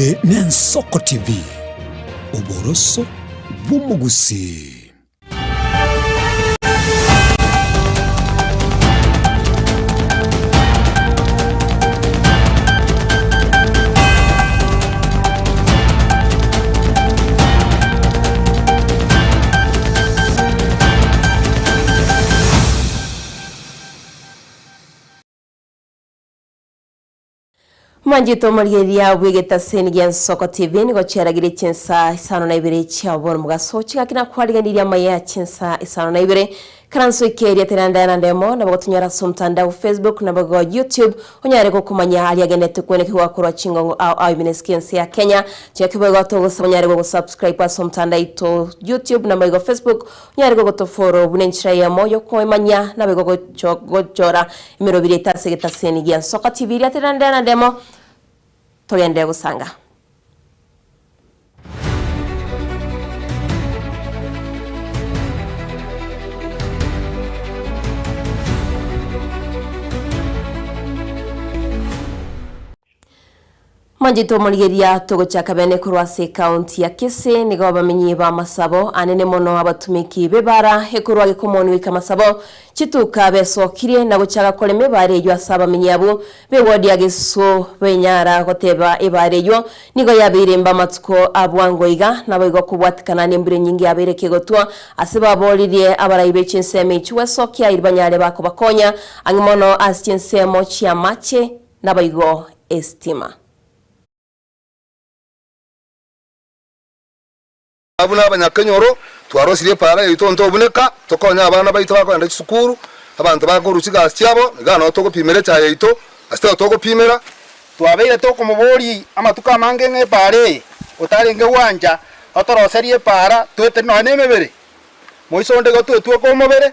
Eye n'Ensoko TV, oboroso bw'omogusii. Mwanchete omorigereria bw'egetaseni gia Nsoko TV nigo chiaragirie chinsa isano na ibere chia bono mogaso chingaki nakwariganirie amaya chinsa isano na ibere karanso ikeria teranda na ndemo nabo gotonyora ase omotandao Facebook nabo go YouTube onyare gokomanya aria agenderete kwenekigwa korwa chingongo ao ao ime nesike ense ya Kenya chingaki boigo togosaba onyare gogosubscribe ase omotandao aito YouTube nabo igo Facebook Onyare gogotoforwa buna enchera eyemo y'okoemanyia, naboigo gochora emeroberi yaito ase egetaseni gia Nsoka TV eria terende na ndemo togenderere gosanga. Mwanchete omorigeria togochaka bene korwa ase ekaunti ya Kisii nigo abamenyi ba masabo anene mono abatumiki b'ebara ekorwa gekomoni goika masabo chituka besokirie na gochaka korema ebara eyio ase abamenyi abwo b'ewodi ya Gesusu benyara goteba ebara eyio nigo yabeire mba amatuko a bwango iga naboigo kobwatikana nembura enyinge yabeire kegotwa ase baboririe abarai be chinsemo echi gwesokia eri banyare bakobakonya ang'e mono ase chinsemo chi'amache Naboigo esitima. Buna abanyakenyoro, twarosirie epaara yaito ntobuneka, tokonye abana baito bakogenda chisukuru, abanto bakorwa chigasi chiabo, iga nao togopimera echae yaito, ase taigo togopimera. Twabeire tokomoboria amatuko amange ng'a epaara eye otarenge gwancha otoroserie epaara toeteri nonya nemebere, moiso onde igo twetweka omobere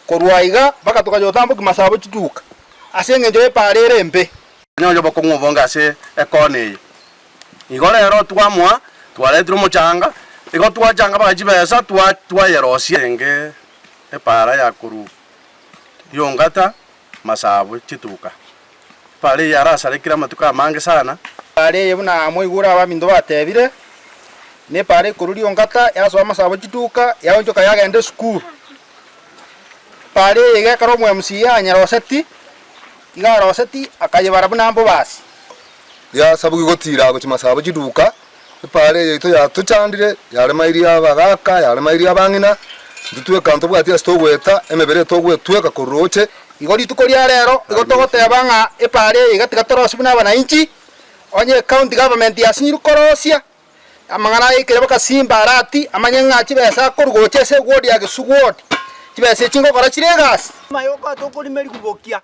korwa aiga mpaka tokayotambokia masabo chituka. Ase engencho y'epaara ere embe. Onye obokong'u obonge ase ekoona eye. Igo rero twamoa, twaretire omochanga, igo twachanga mpaka chibesa twayerosia enge epaara ya korwa Riongata, Masabwe, chituka. Epaara eye yarasarekire amatuko amange sana. Epaara eye buna mwaigure abaminto batebire, nepaara ekorwa Riongata yasoa Masabwe chituka, yaonchoka yagenda esukuru. Paara eye iga ekero omo-MCA anyeroseti, iga aroseti akayebara buna mbobasi. Riasabu gigotiira gochia masabo chiduka, epaara eye yaito yatochandire, yaremairie abagaaka, yaremairie abang'ina, intwe tweka ntobwati ase togoeta, emebere etogwetweka korwa roche. Igo rituko ria rero igo togoteba ng'a epaara eye iga tiga torosie buna abanainchi, onye ecounty government yasinyirwe korosia, Amang'ana aya aikire baka Simba Arati amanye ng'a chibesa akorwa gocha ase eward ya Kisugu ward, chibesa echi ngokora chire egasi. Amayoka tokorimeri kobokia,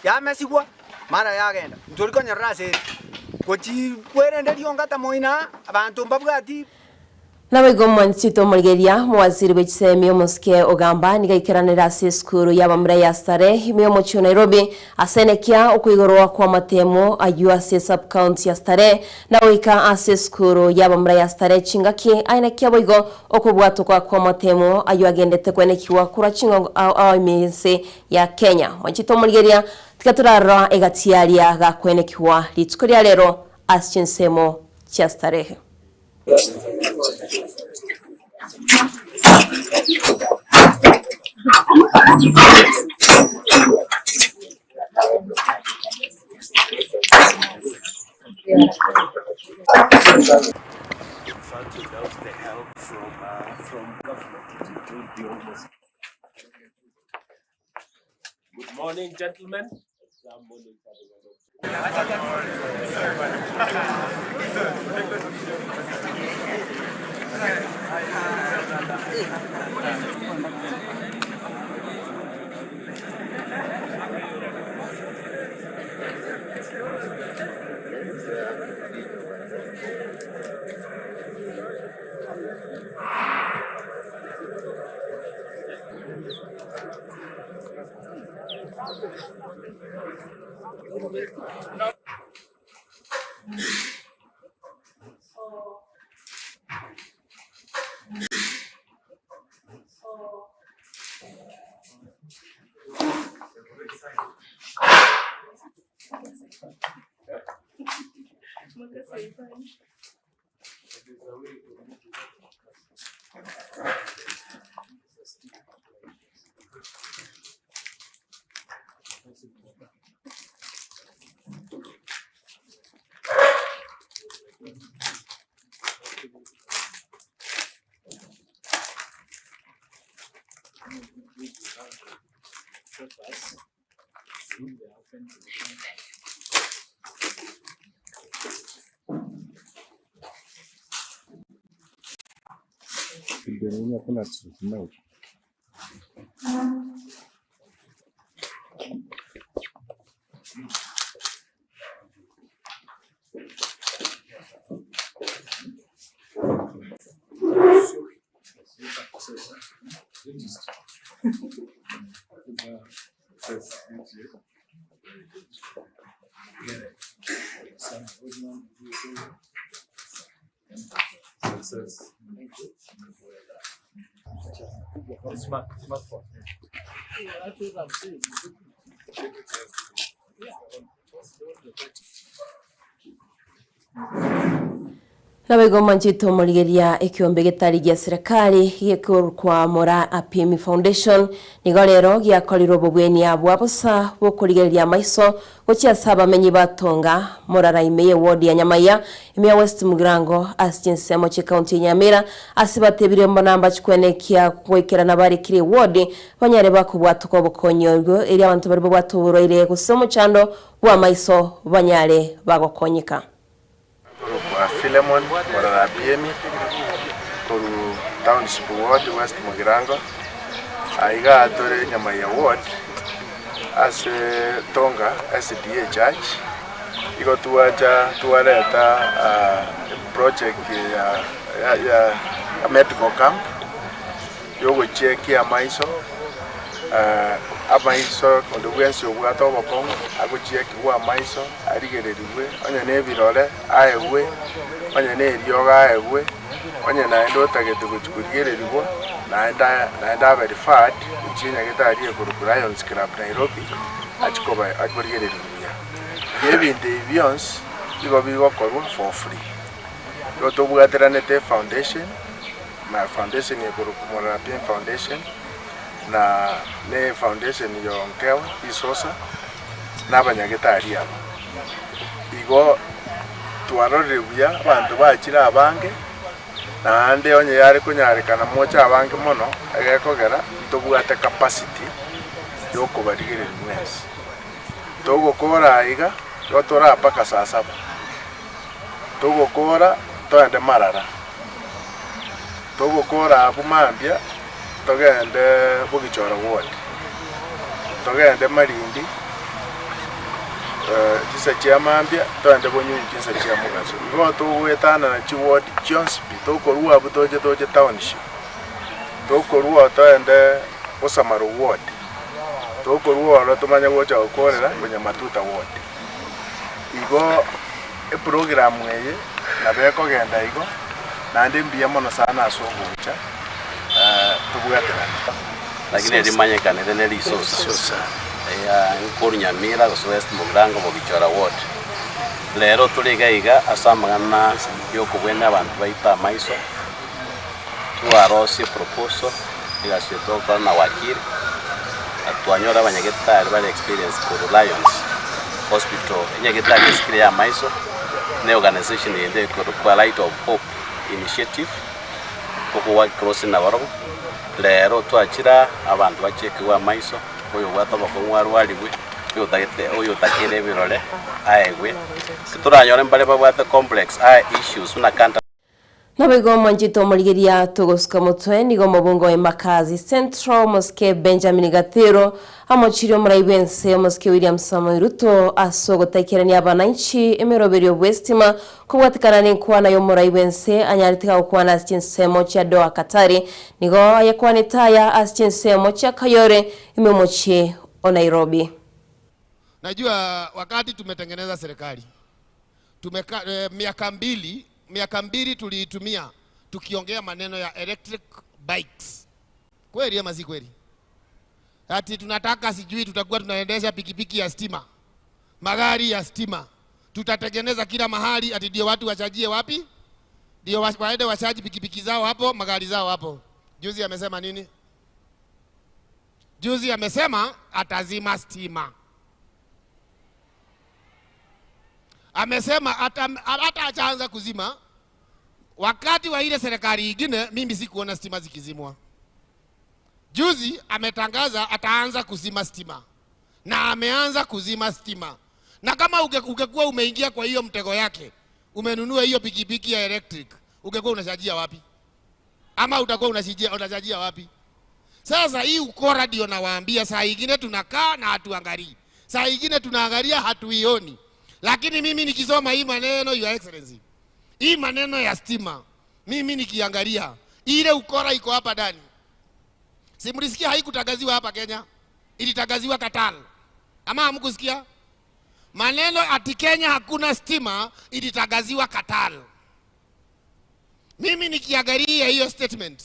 yamesigwa, mara yagenda. Ntori konyerera ase ere. Gochi bwerende rionga tamoina, abanto mbabwati. Naboigo omwanchete omorigereria, omowaziri bwe chisemi omosike Ogamba nigo aikeranire ase esukuru y'abamura ya Starehe ime y'omochie o Nairobi ase enekia okoigorwa kw'amatemo ayio ase sub-county ya Starehe na goika ase esukuru y'abamura ya Starehe chingaki aenekia boigo okobwatokwa kw'amatemo ayio agendete kwenekigwa korwa chingongo ao ao ime y'ense ya Kenya. Mwanchete omorigereria, tiga torarora egati yaria gakwenekigwa rituko ria rero ase chinsemo chia Starehe. Good morning, gentlemen. Naboigo mwanchete omorigeria ekiombe getari gia serikali gekorokwa Moraa Apimi Foundation nigo rero giakorirwe obobwenia bwa bosa bw'okorigereria amaiso gochia ase abamenyi ba Tonga, Morara ime y'eward ya Nyamaiya, ime ya West Mugirango ase chinsemo chi'ecounty ya Nyamira ase batebire mbona mbachikwenekia goikerana bare kera eward banyare bakobwatoka obokonyi obo erio abanto baria babwate oborwaire gose omochando bw'amaiso banyare bagokonyeka. Nkorokwa Philemon Morara Apiemi, korwa Township Ward, West Mugirango. Aiga tore Nyamaiya Ward ase Tonga SDA Church. Igo twacha twareta project ya ya medical camp yogochekia amaiso, amaiso onde bwensi obwate obokong'u agochiekigwa amaiso arigererigwe, onye na ebirore aegwe, onye na eriogo aegwe, onye naende otagete gochia korigererigwa naende naende abe referred gochia nyagetari ekorokwa Lions Club Nairobi achie koba akorigererigwa buya. Igo ebinto ebi bionsi nigo bigokorwa for free. Igo tobwateranete efoundation. na foundation ekorokwa Morapien Foundation, na ne foundation yonkewa Isosa, na abanyagetari aba. Igo twarorire buya abanto bachire abange, naende onye yare konyarekana moche abange mono, egekogera ntobwate capacity ya okobarigereria mwensi. Togokora aiga, igo toraa mpaka saa saba, togokora toende marara. Togokora abwo mambia, togende bogichora ward, togende Malindi chinsa chia mambia, togende Bonyunyu chinsa chia mogaso. Igo togoetanana chiward chionsi pi, tokorwa abwo toche toche township, tokorwa oo togende Bosamaro ward, tokorwa ororo tomanye gocha gokorera Bonyamatuta ward. Igo eprogram eye nabo ekogenda igo, naende mbuya mono sana ase ogocha tobwaterane. Lakini erimanyekanete ne risosa eya nkoru Nyamira gose West Mugirango Bogichora ward. Rero tore iga iga ase amang'ana ya okobwenia abanto baito amaiso, twarosie proposal egasi eye togokora na wakili, na twanyora abanyagetari bare experienced korwa Lions Hospital, enyagetari esikire ya amaiso, ne organization ende ekorokwa Light of Hope Initiative, toko work closely nabarobwo, rero twachire aa, abanto bachekigwe amaiso, oyobwate obokong'u arwarigwe, oyotagete oyotakeire ebirore aegwe, titoranyore mbare babwate complex eye issues buna canta. Naboigo omwanchete omorigeria togosuka motwe nigo omobunge o Embakasi Central omosike Benjamin Gatero amochirie omorai bw'ense omosike William Samoei Ruto ase ogotaikerania abananchi emeroberio bw'esitima kobwatekana nenkwana y'omorai bw'ense anyarete gagokwana ase chinsemo chia Doha Katari nigo ayekwanete aya ase chinsemo chia Kayore ime omochie o Nairobi. Najua wakati tumetengeneza serikali tumeka, eh, miaka mbili miaka mbili tuliitumia tukiongea maneno ya electric bikes. Kweli ama si kweli? Ati tunataka sijui tutakuwa tunaendesha pikipiki ya stima, magari ya stima. Tutatengeneza kila mahali ati ndio watu wachajie wapi? Ndio waende wachaji pikipiki zao hapo, magari zao hapo. Juzi amesema nini? Juzi amesema atazima stima. Amesema hata hata kuzima. Wakati wa ile serikali ingine mimi sikuona stima zikizimwa. Juzi ametangaza ataanza kuzima stima, na ameanza kuzima stima. Na kama ungekuwa umeingia kwa hiyo mtego yake, umenunua hiyo pikipiki ya electric, ungekuwa unachajia wapi? Ama utakuwa unachajia wapi? Sasa hii ukora ndio nawaambia, saa ingine tunakaa na hatuangalii, saa ingine tunaangalia hatuioni. Lakini mimi nikisoma hii maneno, Your Excellency, hii maneno ya stima, mimi nikiangalia ile ukora iko hapa ndani. Si mlisikia haikutangaziwa hapa Kenya, ilitangaziwa Qatar. Ama hamkusikia? Maneno ati Kenya hakuna stima ilitangaziwa Qatar. Mimi nikiangalia hiyo statement,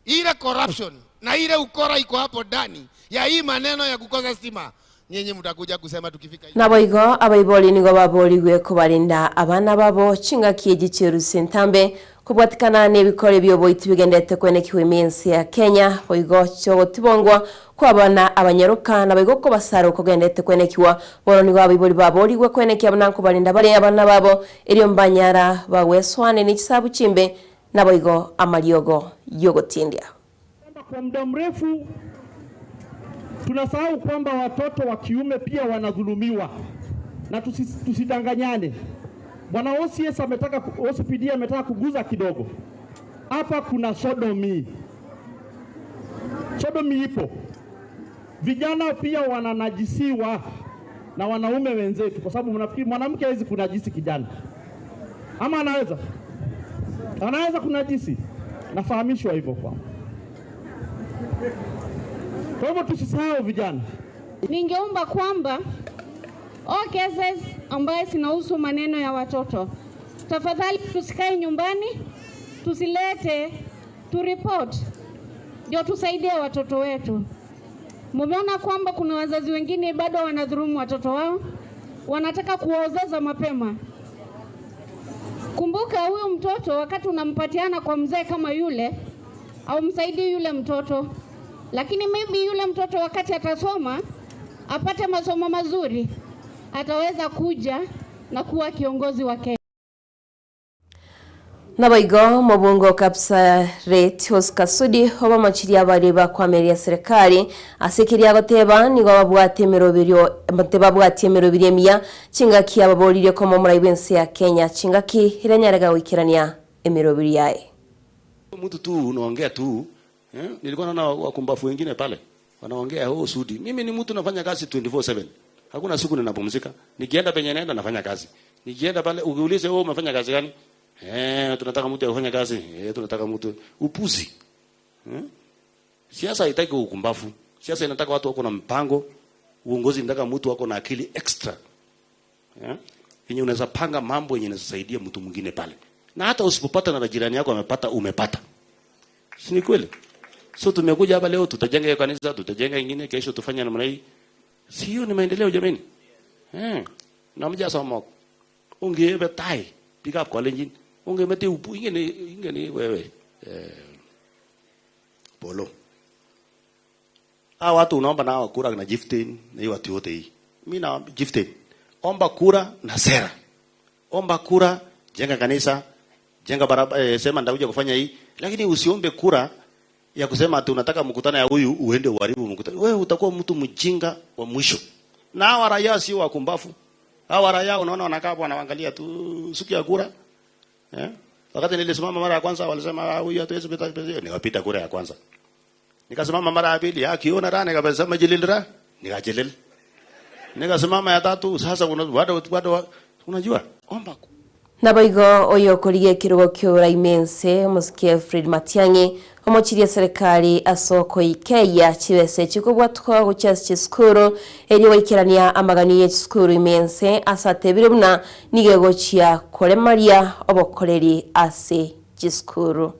ile corruption na ile ukora iko hapo ndani ya hii maneno ya kukosa stima, nyinyi mtakuja kusema tukifika Naboigo abaibori nigo baborigwe kobarinda abana babo chingaki eji chirusi ntambe kobwatikana n'ebikore by'oboiti bigendete kwenekiwa eminsi ya Kenya boigo chogotibongwa kwa abana abanyaruka naboigo kobasara okogendete kwenekiwa bono nigo abaibori baborigwe kwenekia buna nkobarinda bare abana babo erio mbanyara bagweswane n'echisabu chimbe naboigo amariogo yogotindia. Kwa muda mrefu tunasahau kwamba watoto wa kiume pia wanadhulumiwa, na tusidanganyane. Bwana OCS ametaka, OCPD ametaka kuguza kidogo hapa. Kuna sodomi, sodomi ipo. Vijana pia wananajisiwa na wanaume wenzetu, kwa sababu mnafikiri mwanamke hawezi kunajisi kijana, ama anaweza? Anaweza kunajisi, nafahamishwa hivyo kwa kwa hivyo tusisahau vijana. Ningeomba kwamba all cases ambayo zinahusu maneno ya watoto, tafadhali tusikae nyumbani, tusilete, tu report ndio tusaidie watoto wetu. Mumeona kwamba kuna wazazi wengine bado wanadhulumu watoto wao, wanataka kuwaozeza mapema. Kumbuka huyu mtoto wakati unampatiana kwa mzee kama yule, au msaidii yule mtoto, lakini maybe yule mtoto wakati atasoma apate masomo mazuri, ataweza kuja na kuwa kiongozi wa Kenya. Naboigo mobungo Kapsaret Oscar Sudi obamochiria abare bakwameria serikali ase keria goteba nigo babwate emeroberio tebabwatie emeroberio emiya chingaki ababoririe komo omorai bwa ense ya Kenya chingaki iranyarega goikerania emeroberio yaye. Mtu tu unaongea tu eh? Nilikuwa naona wakumbafu wengine pale wanaongea oh, Sudi, mimi ni mtu nafanya kazi 24/7 hakuna siku ninapumzika. Nikienda penye naenda nafanya kazi, nikienda pale ukiulize wewe umefanya kazi gani? Tunataka mtu afanye kazi. Tunataka mtu upuzi. Siasa haitaki ukumbafu. Siasa inataka watu wako na mpango. Uongozi inataka mtu wako na akili extra. Yenye unaweza panga mambo yenye inasaidia mtu mwingine pale. Na hata usipopata na jirani yako amepata, umepata. Si ni kweli? So tumekuja hapa leo tutajenga hiyo kanisa, tutajenga ingine, kesho tufanye namna hii. Si hiyo ni maendeleo jamani? Na mja soma. Ungebe tai, pick up kwa Ungemete upu ingene ingene wewe. Polo. Hawa watu unaomba nao kura na gifting na hiyo watu wote hii. Mimi na gifting. Omba kura na sera. Omba kura, jenga kanisa, jenga barabara, sema ndakuja kufanya hii, lakini usiombe kura ya kusema ati unataka mkutano ya huyu uende uharibu mkutano. Wewe utakuwa mtu mjinga wa mwisho. Na hawa raia sio wakumbafu. Hawa raia unaona wanakaa hapo wanaangalia tu siku ya kura. Wakati nilisimama mara ya kwanza walisema huyu hatuwezi pita pita. Nikapita kura ya kwanza. Nikasimama mara ya pili, akiona ra nikasema jilil ra, nikajilil. Nikasimama ya tatu, sasa una bado bado unajua omba Naboigo oyo okorigia ekerogo kia oraimense omosike Fred Matiang'i omochirie serikali ase okoikeia chibesa chikobwatuka gochia ase chisukuru erio goikerania amagani ya chisukuru imense ase atebire buna nigo egochia koremaria obokoreri ase chisukuru.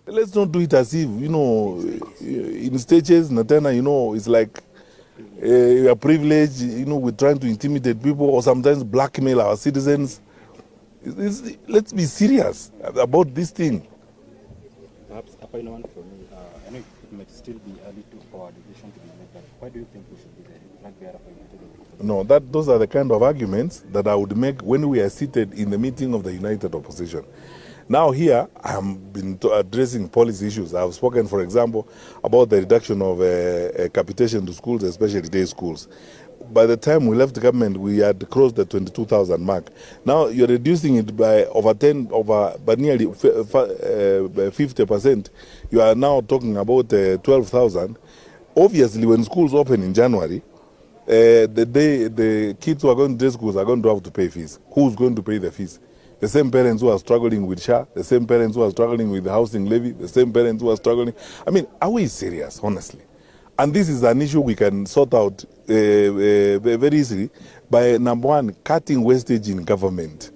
Let's not do it as if, in stages, na tena, it's like uh, a privilege, you know, we're trying to intimidate people or sometimes blackmail our citizens. It's, it's, let's be serious about this thing. Perhaps a final one from me. Uh, I know it might still be early to, for a decision to be made, but why do you think we should be the flag bearer for United Opposition? No, that, those are the kind of arguments that I would make when we are seated in the meeting of the United Opposition. Now here, I have been addressing policy issues. I have spoken, for example, about the reduction of uh, uh, capitation to schools, especially day schools. By the time we left the government, we had crossed the 22,000 mark. Now you're reducing it by over 10, over by nearly 50%. You are now talking about uh, 12,000. Obviously, when schools open in January, uh, the day the kids who are going to day schools are going to have to pay fees. Who's going to pay the fees? The same parents who are struggling with SHA, the same parents who are struggling with the housing levy, the same parents who are struggling. I mean, are we serious, honestly? And this is an issue we can sort out uh, uh, very easily by, number one, cutting wastage in government.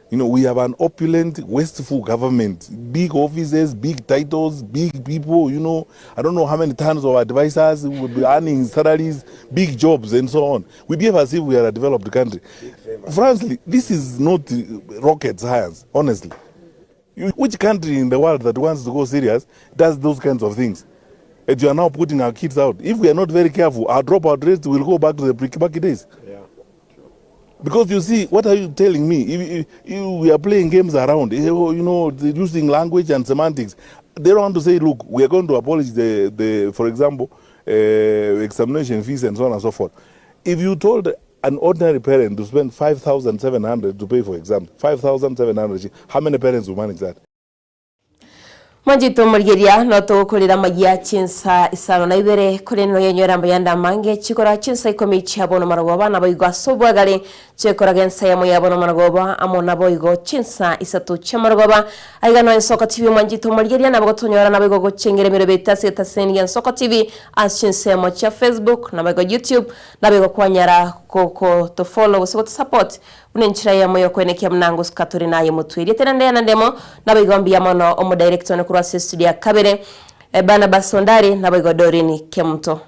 You know, we have an opulent, wasteful government. Big offices, big titles, big people, you know. I don't know how many tons of advisors will be earning salaries, big jobs, and so on. We behave as if we are a developed country. Frankly, this is not rocket science, honestly. You, which country in the world that wants to go serious does those kinds of things? And you are now putting our kids out. If we are not very careful, our dropout rates will go back to the pre-Kibaki days. Yeah. Because you see, what are you telling me? If, if, if we are playing games around, eh, oh, you know, using language and semantics. They don't want to say, look, we are going to abolish the, the for example, uh, examination fees and so on and so forth. If you told an ordinary parent to spend 5,700 to pay for exams, 5,700, how many parents will manage that? Mwanchete omorigeria, notogokorera amayia chinsa isano na ibere, korende noyenyore amayanda amange, chikora chinsa ikomi chia bono marogoba, naboigo ase obwagare, chikoraga ensa eyemo ya bono marogoba, amo naboigo chinsa isato chia marogoba. Aiga noe Ensoko TV mwanchete omorigeria, nabo gotonyora naboigo gochengera emerobe yaito ase etaseni ya Ensoko TV, ase chinsemo chia Facebook, naboigo YouTube, naboigo kwanyara gotofollow gose gotosupport Buna enchera eyemo y'okoenekia buna ngosuka tore naye motwe. Erieta rende na ndemo naboigo mbuya mono omodirector one korwa ase estudio ya kabere, Barnabas Ondari naboigo Doreen Kemunto.